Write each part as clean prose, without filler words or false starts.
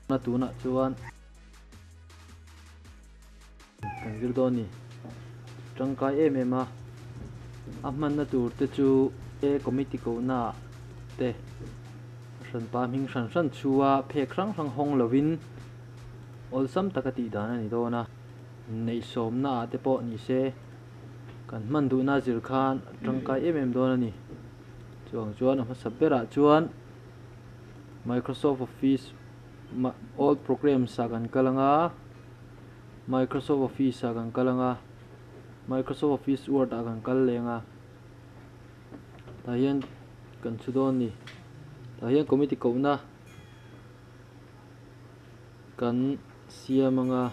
Na tunah chuan kan zir dawn a ni. Tangkai em em a, a hmanna tur te chu e committee kohna ah te hranpa hming hran hran chhua phek hrang hrang hawng lovin awlsam taka tih dan a ni dawn a. Neihsawmna ah te pawh ni se kan hman duhna zir khan a tangkai em em dawn a ni. Chuvang chuan a hmasa berah chuan Microsoft Office all programs ah kan kal anga Microsoft Office ah kan kal anga Microsoft Office Word ah kan kal leng a tah hian kan chhu dawn a ni tah hian committee kohna kan siam anga.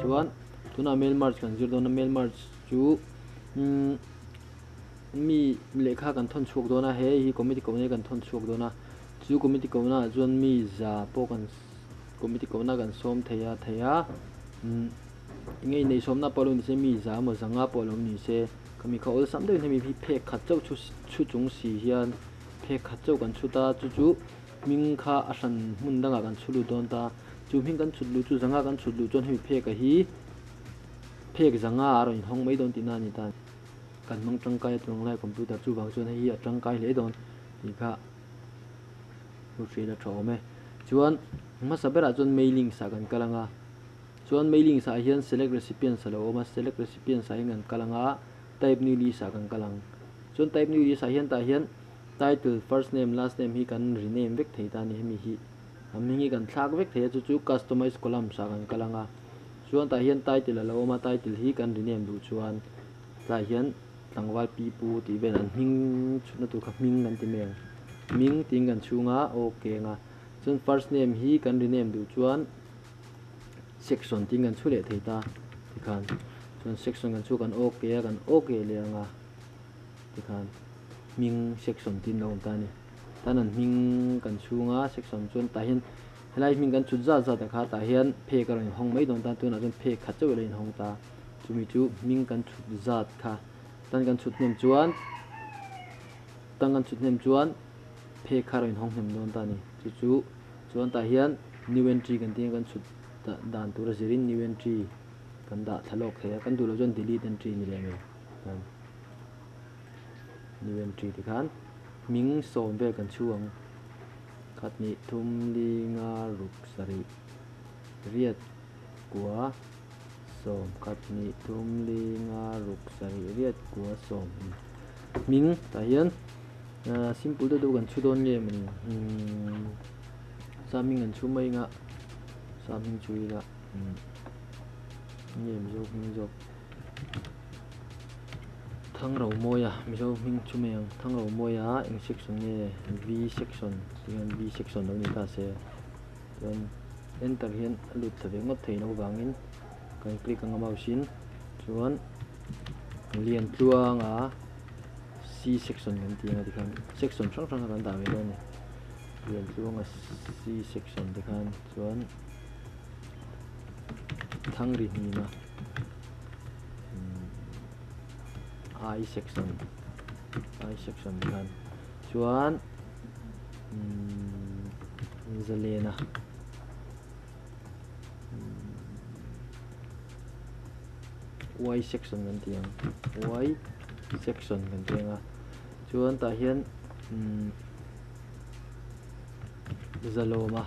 Chuan tunah mail merge kan zir dawn a mail merge chu umm mi lehkha kan thawn chhuak dawn a he hi committee kohna hi kan thawn chhuak dawn a chu committee kohna ah chuan mi za pawh kan committee kohna kan sawm thei a thei a umm enge inneih sawmna pawh lo ni se mi za emaw zanga pawh lo ni se khami kha awlsam deuhin hemi hi phek khat chauh chu chhu chung si hian phek khat chauh kan chhut a chu chu hming kha a hran hmun dangah kan chhu lut dawn ta chu hming kan chhut luh chu zanga kan chhut luh chuan hemi phek a hi phek zanga a rawn inhawng mai dawn tihna a ni ta kan hmang tangkai a tunlai computer chuvang chuan hei hi a tangkai hle dawn tih kha thu hriat a tha awm e chuan hmasa berah chuan mailings ah kan kal anga chuan mailings ah hian select recipients a lo awm a select recipients ah hian kan kal anga type new list ah kan kal ang chuan type new list ah hian tah hian title first name last name hi kan rename vek thei ta a ni hemi hi a hming hi kan thlak vek thei a chu chu customize columns ah kan kal anga chuan tah hian title a lo awm a title hi kan rename duh chuan tlaiah hian tlangval pi pu tih vel an hming chhutna tur kha hming kan ti mai ang hming tiin kan chhung a ok anga chuan first name hi kan rename duh chuan section tiin kan chhu leh thei ta tikhan chuan section kan chhu kan ok a kan ok leh anga tikhan hming section tiin a awm ta a ni tan an hming kan chhung a section chuan tah hian helai hming kan chhut zat zat a kha tah hian phek a rawn inhawng mai dawn ta tunah chuan phek khat chauh a lo inhawng ta. Chumi chu hming kan chhut zat kha tan kan chhut hnem chuan tan kan chhut hnem chuan phek kha rawn inhawng hnem dawn ta a ni. Chu chu chuan tah hian new entry kan tih ang kan chhut dan tura zirin new entry kan dah thla lawk thei a, kan duh loh chuan delete entry ni leh mai tan new entry ti khan hming sawm vel kan chhu ang khat hnih thum li nga ruk sarih riat kua. Sawm khat hnih thum li nga ruk sarih riat kua sawm hming tah hian simple deuh deuh kan chhu dawn nge mawni sa hming kan chhu mai anga sa hming chu ila nge mizo hming zawk Thangrau Mawia mizo hming chu mai ang Thangrau Mawia eng section nge V section tih hian V section lo ni ta se. Chuan enter hian a lut thla ve ngawt thei loh vangin kan click anga mouse in chuan lian tluanga C section kan tih anga tikhan section hrang hrang kha kan dah ve dawn a ni lian tluanga C section te khan chuan. Thangri hnima I section I section khan chuan Zalena Y section kan ti ang Y section kan ti anga chuan tah hian Zalawma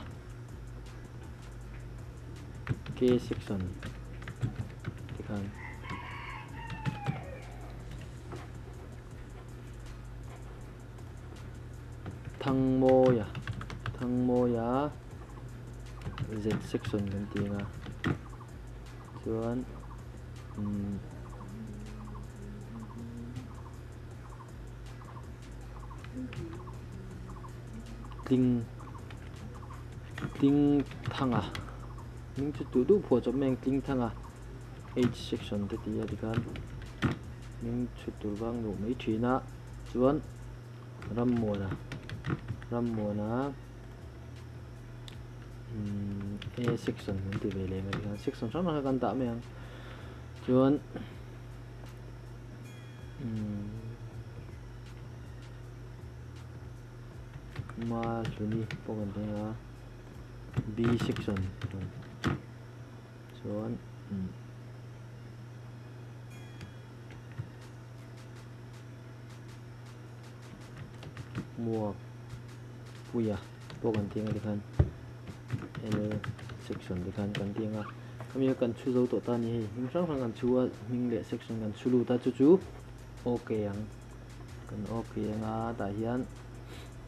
K section tikhan Thangmawia Thangmawia Z section kan ti anga chuan umm Tling Tling Thanga hming chu duh duh phuah chawp mai ang Tling Thanga H section te ti a tikhan hming chhut tur vang luh mai thin a chuan Rammuana Rammuana umm A section kan ti ve leh mai tikhan section hrang hrang kha kan dah mai ang chuan. Ma hluni pawh kan thleng a B section chuan Muak Puia pawh kan thleng a tikhan L section tikhan kan thleng a khami kha kan chhu zo tawh ta a ni hei hming hrang hrang kan chhu a hming leh section kan chhu lut a chu chu okay ang kan okay anga tah hian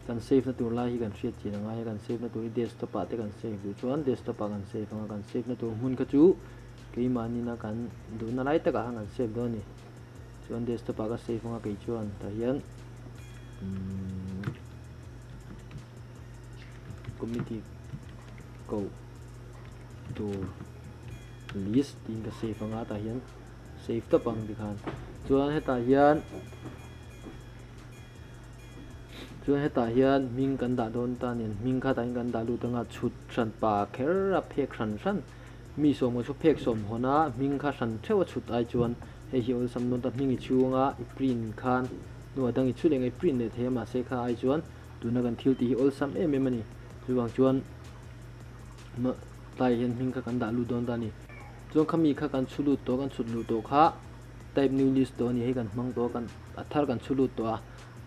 kan save na tur lai hi kan hriat chin angai a kan save na tur hi desktop ah te kan save duh chuan desktop ah kan save anga kan save na tur hmun kha chu keimahni na kan duhna lai takah khan kan save dawn a ni chuan desktop ah ka save anga kei chuan tah hian umm committee koh tur list tiin ka save anga tah hian save tawp ang tikhan chuan hetah hian chuan hetah hian hming kan dah dawn ta nen hming kha tah hian kan dah lut anga chhut hran pa kher a phek hran hran mi sawm chu phek sawm hawn a hming kha hran theuh a chhut ai chuan hei hi awlsam dawn ta hming i chhunga i print khan hnuah dang i chhut leh i print leh thei a mahse kha ai chuan tuna kan thil tih hi awlsam em em a ni chuvang chuan tlaiah hian hming kha kan dah lut dawn ta a ni. Chuan khami kha kan chhu lut tawh kan chhut luh tawh kha type new list tawh a ni hei kan hmang tawh a kan a thar kan chhu lut tawh a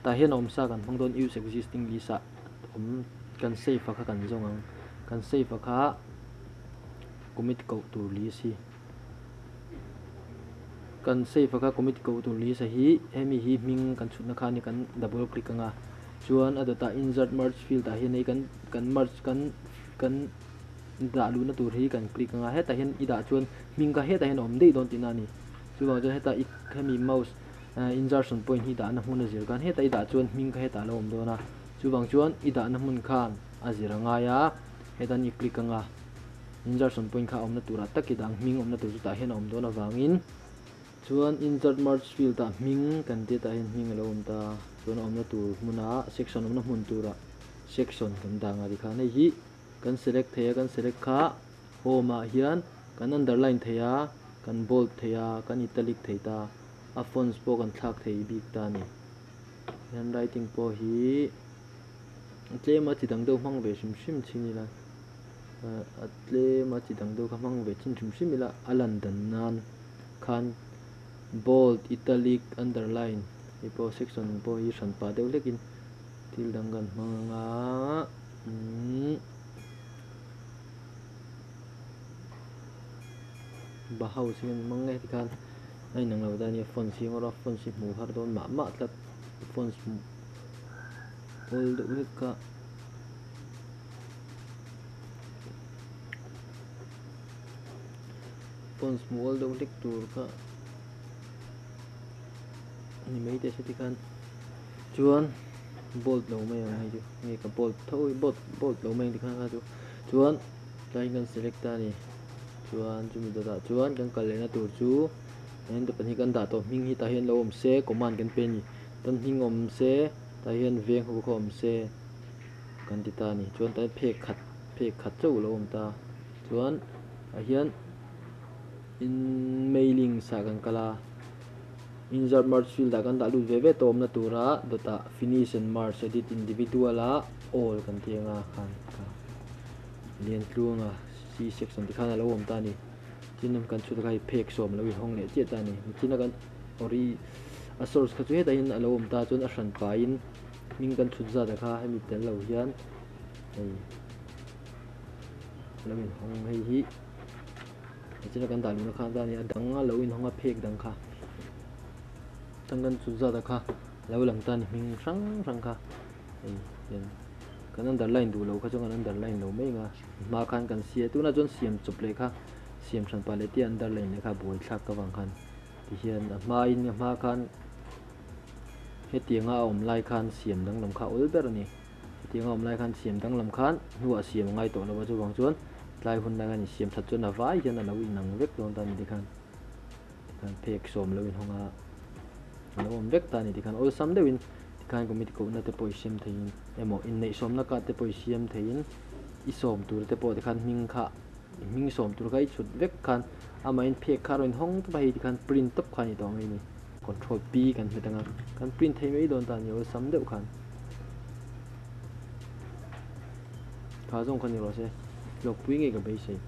tah hian a awm sa kan hmang dawn use existing list ah awm kan save a kha kan zawng ang kan save a kha commit koh tur list hi kan save a kha commit koh tur list a hi hemi hi hming kan chhutna kha a ni kan double click anga chuan a dawtah insert merge field ah hian hei kan kan merge kan kan Dah luhna tur hi kan click anga hetah hian i dah chuan hming kha hetah hian a awm daih dawn tihna a ni. Chuvang chuan heta i hemi mouse insertion point hi dahna hmun a zir khan hetah i dah chuan hming kha hetah a lo awm dawn a. Chuvang chuan i dahna hmun khan a zir a ngai a, hetan i click anga insertion point kha a awmna turah tak i dah ang hming awmna tur chu tah hian a awm dawn avangin chuan insert merge field ah hming kan tih tah hian hming a lo awm ta chuan a awmna tur hmuna section awmna hmun turah section kan dah ang a tikhan hei hi Kan select thei a, kan select kha home ah hian kan underline thei a, kan bold thei a, kan italic thei ta, a fonts pawh kan thlak thei bik ta a ni. Handwriting pawh hi tlem a chi dang deuh hmang ve hrim hrim chin ila, a tlem a chi dang deuh kha hmang ve chin hrim hrim ila a lan dan nan khan bold, italic, underline hei pawh section pawh hi hran pah deuh hlekin thil dang kan hmang anga. Umm ba house hi an hmang nge tikhan a inang lo ta ania fonts hi ngawt a fonts hi hmuh har dawn mah mah tlat fonts hmuh awl deuh hlek kha fonts hmuh awl deuh hlek tur kha ni mai teh se tikhan chuan bolt lo mai ang hei chu nge ka bolt tho hi bolt bolt lo mai ang tikhan kha chu chuan tlai kan select ta a ni chuan chumi dawtah chuan kan kal lehna tur chu heng te pahnih kan dah tawh hming hi tah hian lo awm se command kan pe a ni chuan hming awm se tah hian veng ho kha awm se kan ti ta a ni chuan tah hian phek khat phek khat chauh a lo awm ta chuan tah hian. In mailings ah kan kal a, insert merge field ah kan dah lut ve ve tawh awmna tura dawtah finish and merge edit individual ah all kan ti anga khan kha Liantluanga C section ti khan a lo awm ta a ni. Tin kan chhut a kha hei phek sawm a lo inhawng leh chiah ta a ni. Nichina kan ori a source kha chu hetah hian a lo awm ta chuan a hran paiin hming kan chhut zat a kha hemi tel lo hian hei a lo inhawng hei hi nichina kan dah luhna khan ta a ni a dang a lo inhawng a phek dang kha chuan kan chhut zat a kha a lo lang ta a ni hming hrang hrang kha hei hian kan underline duh lo kha chuan kan underline lo mai ang a hma khan kan sia tunah chuan siam chawp leh kha siam hran pah leh tia underline leh kha buai thlak ka vang khan ti hian a hma in a hma khan hetianga a awm lai khan siam danglam kha awl ber a ni hetianga a awm lai khan siam danglam khan hnuah siam a ngai tawh lo a chuvang chuan tlai hun lai khan insiam that chuan a vai hian a lo inang vek dawn ta a ni tikhan tikhan phek sawm lo inhawng a a lo awm vek ta a ni tikhan awlsam deuhin tikhan committee kohna te pawh i siam theiin emaw inneihsawmna card te pawh i siam theiin i sawm tur te pawh tikhan hming kha I hming sawm tur kha i chhut vek khan amahin phek kha a rawn hawng tawp a, hei tikhan print tawp kha a ni tawh ang a ni. Control P kan hmet ang a, kan print thei mai dawn ta a ni awlsam deuh khan. Kha zawng kha ni rawh se, hlawkpui ngei ka beisei.